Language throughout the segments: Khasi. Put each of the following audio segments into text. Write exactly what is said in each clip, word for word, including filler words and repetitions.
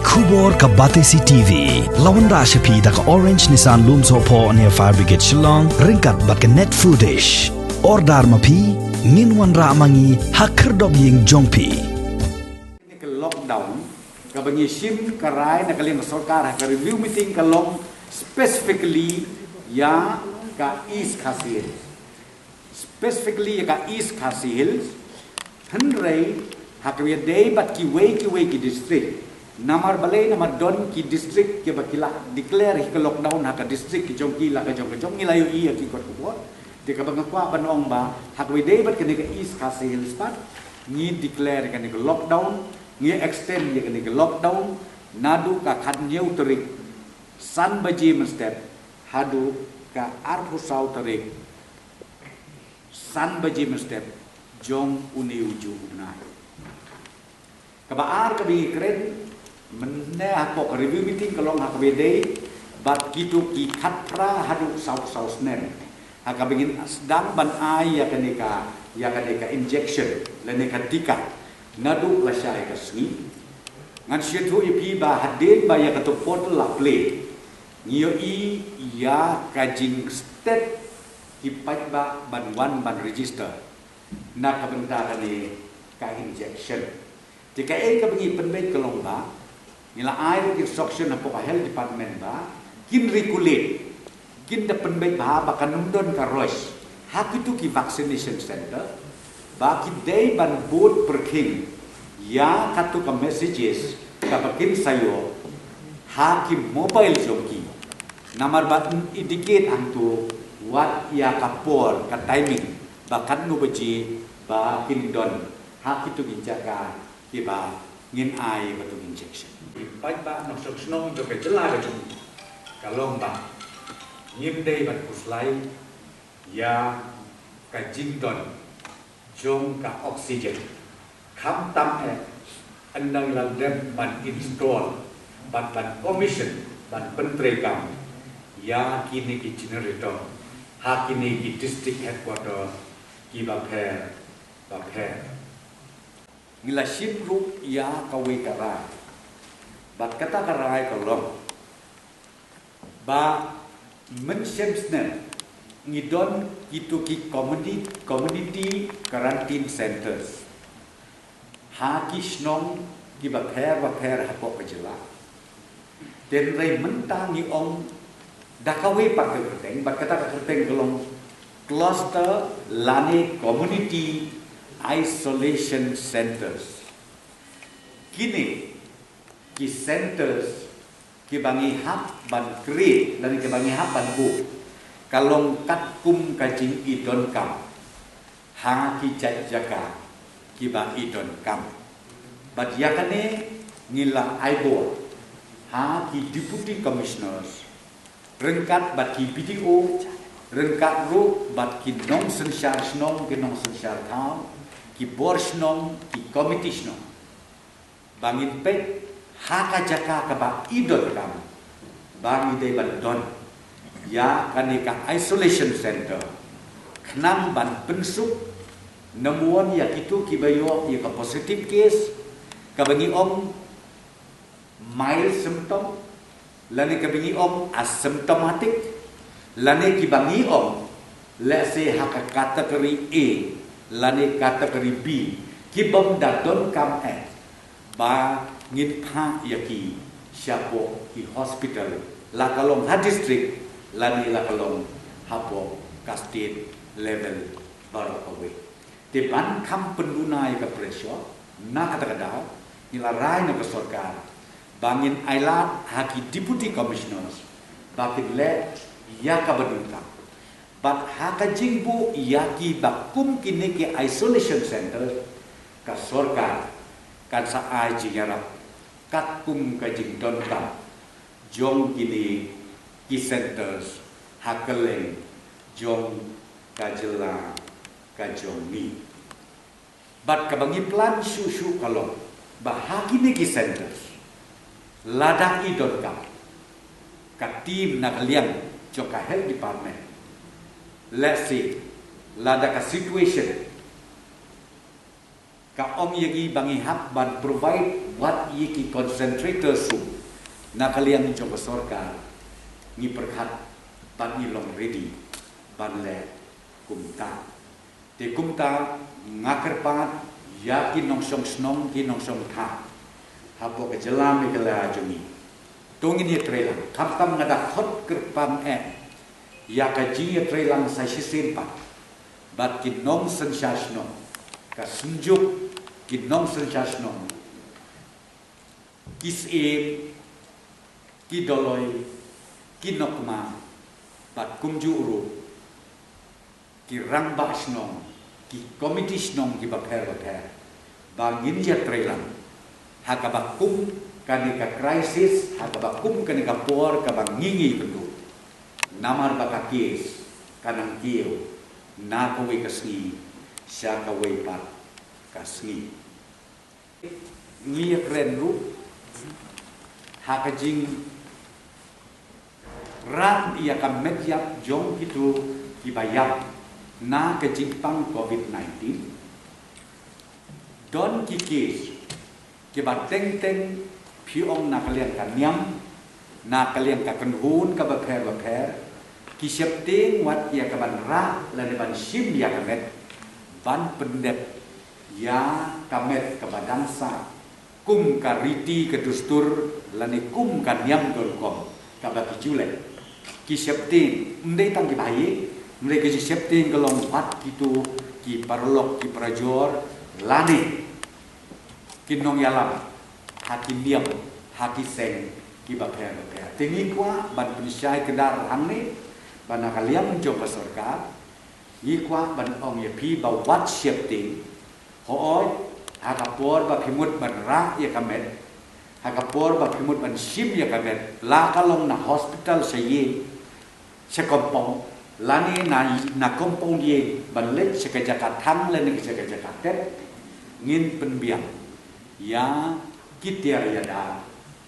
Khubor ka Batesi T V. La wanrah sha phi da ka Orange Nissan Lumsohphoh near Fire Brigade Shillong, ryngkat bad ka Net Foodish. Order ma phi, ngin wanrah ma ngi ha khyrdop ïing jong phi. Ka lockdown kaba ngi shim ka rai na ka liang ka sorkar ha ka review meeting ka long specifically ïa ka East Khasi Hills. Specifically ïa ka East Khasi Hills, hynrei ha kaba ïadei bad kiwei kiwei ki district, namar balei, namar don ki district kiba ki la declare hi ka lockdown ha ka district ki jong ki la ka jong ka jong, ngi la ïohi ïa ki kot khubor. Te kaba nga kwah ban ong ba ha kaba ïadei bad kane ka East Khasi Hills pat, ngi declare kane ka lockdown, ngi extend ïa kane ka lockdown naduh ka khathynñiew tarik san baje mynstep haduh ka arphew saw tarik san baje mynstep jong une u juh u bnai. Kaba ar kaba ngi kren mynne hapoh ka review meeting ka long ha kaba ïadei bad kito ki khatphra haduh sawphew saw snem ha kaba ngin sdang ban ai ïa kane ka, ïa kane ka injection lane ka tika naduh lashai ka sngi. Ngan sngewthuh ïa phi ba hadien ba ïa kato portal la plie, ngi ïohi ïa ka jingstet ki paidbah ban wan ban register na ka bynta kane ka injection. Te kaei kaba ngi pynbeit ka long ba ngi la ai ruh ki instruction hapoh ka health department ba kin regulate, kin da pynbeit bha ba kan ym don ka rush ha kito ki vaccination center, ba ki dei ban bud pyrkhing ïa kato ka messages kaba kin sa ïoh ha ki mobile jong ki, namar ba yn indicate hangto wat ïa ka por, ka timing, ba katno baje ba kin don ha kito ki jaka kiba ngin ai kato ka injection. Ki paidbah nongshong shnong jong ka jylla ka jong ngi, ka long ba ngim dei ban khuslai ïa ka jingdon jong ka oxygen. Khamtam eh, ynda ngi la dep ban install bad ban commission, ban pyntreikam ïa kine ki generator ha kine ki district headquarter kiba pher bapher. Ngi la shim ruh ïa kawei ka rai, bad kata ka rai ka long ba mynshem snem ngi don kito ki communi-, community quarantine centers ha ki shnong kiba pher bapher hapoh ka jylla. Hynrei mynta ngi ong da kawei pat ka kyrteng, bad kata ka kyrteng ka long cluster lane community isolation centers. Kine ki centers kiba ngi hap ban create lane kiba ngi hap ban buh, ka long katkum ka jingïadonkam ha ki jait jaka kiba i donkam. Bad ïa kane ngi la ai bor ha ki deputy commissioners ryngkat bad ki B D O, ryngkat ruh bad ki nongsynshar shnong, ki nongsynshar thaw, ki bor shnong, ki komiti shnong, ba ngin peit ha ka jaka kaba i donkam ba ngi dei ban don ïa kane ka isolation center, khnang ban pynsuk, number one, ïa kito kiba ïoh ïa ka positive case, kaba ngi ong mild symptom, lane kaba ngi ong asymptomatic, lane kiba ngi ong, let's say, ha ka category A lane category B, kibym da donkam eh, ba ngin phah ïa ki shapoh ki hospital, la ka long ha district lane la ka long hapoh ka state level baroh kawei. Te ban kham pynduna ïa ka pressure, na kata ka daw ngi la rai na ka sorkar ba ngin ailad ha ki deputy commissioners ba kin leh ïa kaba donkam. Bad ha ka jingbuh ïa kiba kum kine ki isolation center, ka sorkar kan sa ai jingïarap katkum ka jingdonkam jong kine ki centers ha kylleng jong ka jylla ka jong ngi. Bad kaba ngi plan shuh shuh ka long ba ha kine ki centers, lada i donkam, ka team na ka liang jong ka health department, let's say, lada ka situation Ka ong ïa ngi ba ngi hap ban provide wat ïa ki concentrator sum na ka liang jong ka sorkar. Ngi pyrkhat bad ngi long ready ban leh kumta. Te kumta nga kyrpad ïa ki nongshong shnong, ki nongshong thaw hapoh ka jylla Meghalaya jong ngi. To ngin ïatreilang, khamtam nga da khot kyrpang eh ïa ka jingïatreilang sa shisien pat bad ki nongsynshar shnong, ka Synjuk, ki nongsynshar shnong, ki Syiem, ki Doloi, ki Nongkmie, bad kumjuh ruh ki rangbah shnong, ki komiti shnong kiba pher bapher, ba ngin ïatreilang ha kaba kum kane ka crisis, ha kaba kum kane ka por kaba ngi ngi pynduh. Namar ba ka case ka nang kiew na kawei ka sngi sha kawei pat ka sngi. Ngi ïakren ruh ha ka jing rah ïa ka met ïap jong kito kiba ïap na ka jingpang covid nineteen. Don ki case kiba teng teng phi ong na ka liang ka niam, na ka liang ka kynhun kaba pher bapher, ki sheptieng wat ïa ka ban rah lane ban shim ïa ka met ban pyndep ïa ka met kaba dang sah kum ka riti ka dustur lane kum ka niam don rukom kaba ki ju leh. Ki sheptieng, ym dei tang kiba ïeit, ym dei, ki sheptieng ka long pat kito ki paralok, ki parajor lane ki nongïalam ha ki niam, ha ki seng kiba pher bapher. Te ngi kwah ban pynshai kdar hangne ba na ka liang jong ka sorkar ngi kwah ban ong ïa phi ba wat sheptieng. Hooid, ha ka por ba phi mut ban rah ïa ka met, ha ka por ba phi mut ban shim ïa ka met, la ka long na hospital sha ïing, sha compound, lane na, na compound ïing ban leit sha ka jaka thang lane sha ka jaka tep, ngin pynbiang ïa ki tiar ïada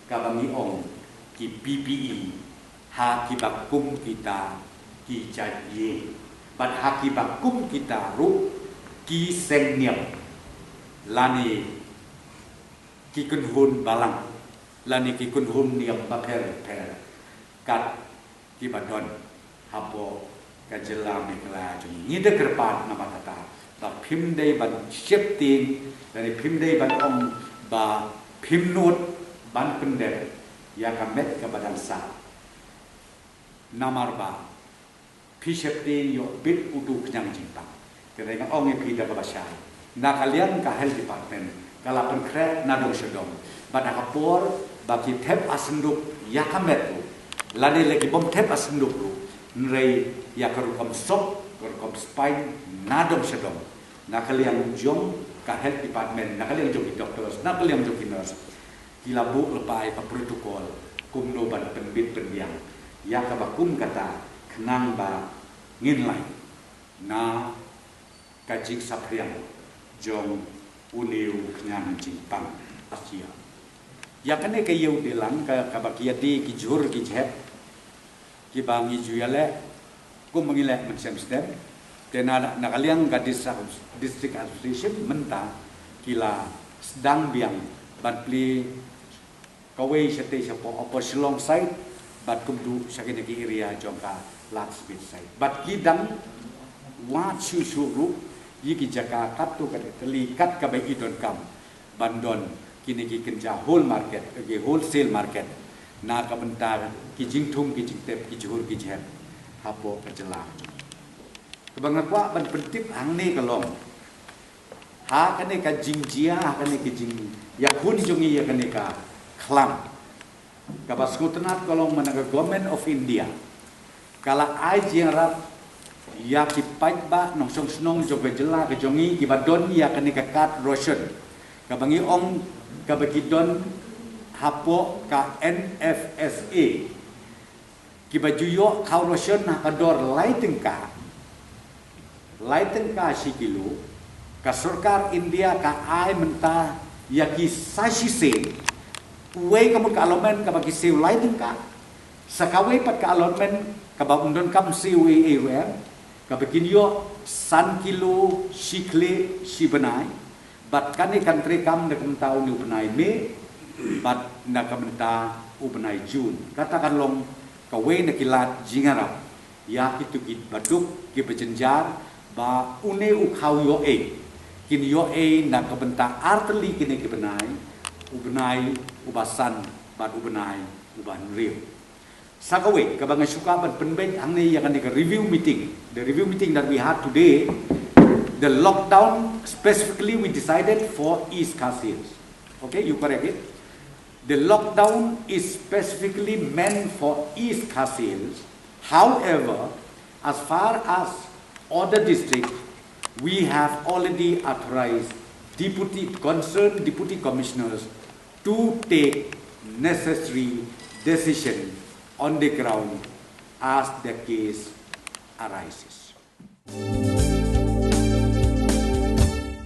kaba ngi ong ki P P E ha kiba kum kita ki jait ïing bad ha kiba kum kita ruh ki seng niam lane ki kynhun balang lane ki kynhun niam bapher bapher kat kiba don hapoh ka jylla Meghalaya jong ngi. Ngi da kyrpad na bynta kata ba phim dei ban sheptieng lane phim dei ban ong ba phim nud ban pyndep ïa ka met kaba dang sah. Namar ba phi sheptieng ïoh bit uto u khñiang jingpang. Te nga ong ïa phi da kaba shai, na ka liang ka health department ka la pynkhreh na dong sha dong bad ha ka por ba ki thep ha synduk ïa ka met ruh lane leh ki bym thep ha synduk ruh, hynrei ïa ka rukom sop, ka rukom spine na dong sha dong. Na ka liang jong ka health department, na ka liang jong ki doctors, na ka liang jong ki nurse, ki la buh lypa ïa ka protocol kumno ban pynbit pynbiang ïa kaba kum kata khnang ba ngin lait na ka jingsaphriang jong une u khñiang jingpang. Ïa kane ka ïew dei lang ka, kaba ki ïa die ki jhur ki jhep kiba ngi ju ïa leh kumba ngi leh mynshem stem. Te na, na ka liang ka district, district association mynta ki la sdang biang ban plie kawei shatei shapoh Upper Shillong side bad kumjuh sha kine ki area jong ka Lad Smit side. Bad ki dang wad shuh shuh ruh ïa ki jaka katto katne tylli kat kaba i donkam ban don kine ki kynja whole market, ki wholesale market, na ka bynta ki jingthung ki jingtep ki jhur ki jhep hapoh ka jylla. Kaba nga kwah ban pyntip hangne ka long, ha kane ka jingjia, ha kane ka jingïakhun jong ngi ïa kane ka khlam kaba sngewtynnat ka long mynta ka Government of India ka la ai jingïarap ïa ki paidbah nongshong shnong jong ka jylla ka jong ngi kiba don ïa kane ka card ration kaba ngi ong kaba ki don hapoh ka N F S A, kiba ju ïoh khaw ration ha ka dor lai tyngka, lai tyngka shi kilo. Ka sorkar India ka ai mynta ïa ki sa shisien. Uwei ka mut ka allotment kaba ki siew lai tyngka, sa kawei pat ka allotment kaba ym donkam siew ei ei ruh em, kaba kin ïoh san kilo shi khlieh shi bnai. Bad kane kan treikam na ka bynta une u bnai May bad na ka bynta u bnai June. Kata kan long kawei na ki lad jingïarap ïa kito kiba duk, kiba jynjar, ba une u khaw ïoh ei, kin ïoh ei na ka bynta artylli kine ki bnai, u bnai uba san bad u bnai uba hynriew. Sa kawei kaba nga shu kwah ban pynbeit hangne ïa kane ka review meeting. The review meeting that we had today, the lockdown specifically we decided for East Khasi Hills. Okay, you correct it. The lockdown is specifically meant for East Khasi Hills. However, as far as other district, we have already authorized deputy, concerned deputy commissioners to take necessary decision on the ground as the case arises.